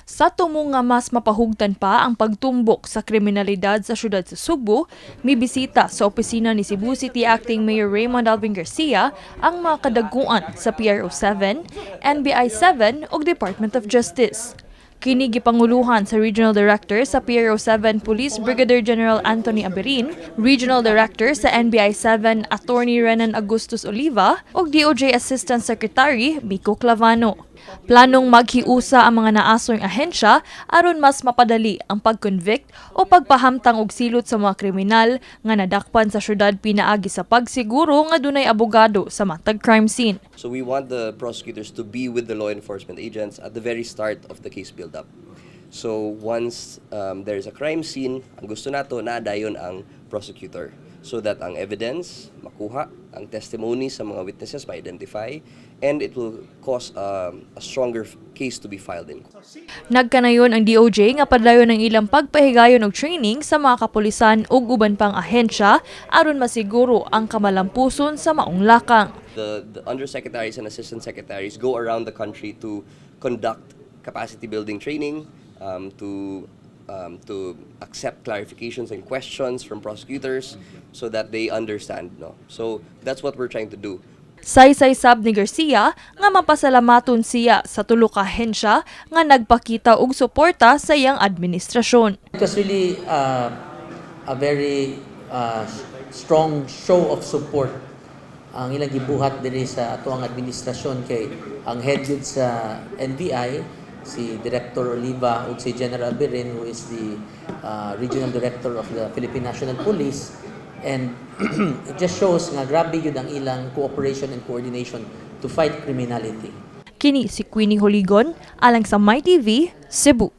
Sa tumong nga mas mapahugtan pa ang pagtumbok sa kriminalidad sa syudad sa Sugbo, mibisita sa opisina ni Cebu City Acting Mayor Raymond Alvin Garcia ang mga kadaguan sa PRO 7, NBI 7 ug Department of Justice. Kini gipanguluhan sa Regional Director sa PRO 7, Police Brigadier General Anthony Aberin, Regional Director sa NBI 7, Attorney Renan Augustus Oliva ug DOJ Assistant Secretary Mico Clavano. Planong maghiusa ang mga naasoy ahensya aron mas mapadali ang pag-convict o pagpahamtang og silot sa mga kriminal nga nadakpan sa syudad pinaagi sa pagsiguro nga dunay abogado sa matag crime scene. So we want the prosecutors to be with the law enforcement agents at the very start of the case build-up. So once there is a crime scene, ang gusto nato naa dayon ang prosecutor so that ang evidence makuha, ang testimony sa mga witnesses ma-identify, and it will cause a stronger case to be filed in court. Nagkanayon ang DOJ nga padayon ang ilang pagpahigayon og training sa mga kapulisan ug uban pang ahensya aron masiguro ang kamalampuson sa maong lakang. The undersecretaries and assistant secretaries go around the country to conduct capacity building training, to accept clarifications and questions from prosecutors so that they understand. No, so that's what we're trying to do. Saysay sab ni Garcia nga mapasalamaton siya sa tulo ka ahensya nga nagpakita og suporta sa iyang administrasyon. It was really a very strong show of support ang ilang gibuhat diri sa atoang administrasyon kay ang head yun sa NBI, si Director Oliva, ug si General Aberin, who is the Regional Director of the Philippine National Police, and it just shows nga grabe yun ang ilang cooperation and coordination to fight criminality. Kini si Queenie Holigon alang sa MyTV, Cebu.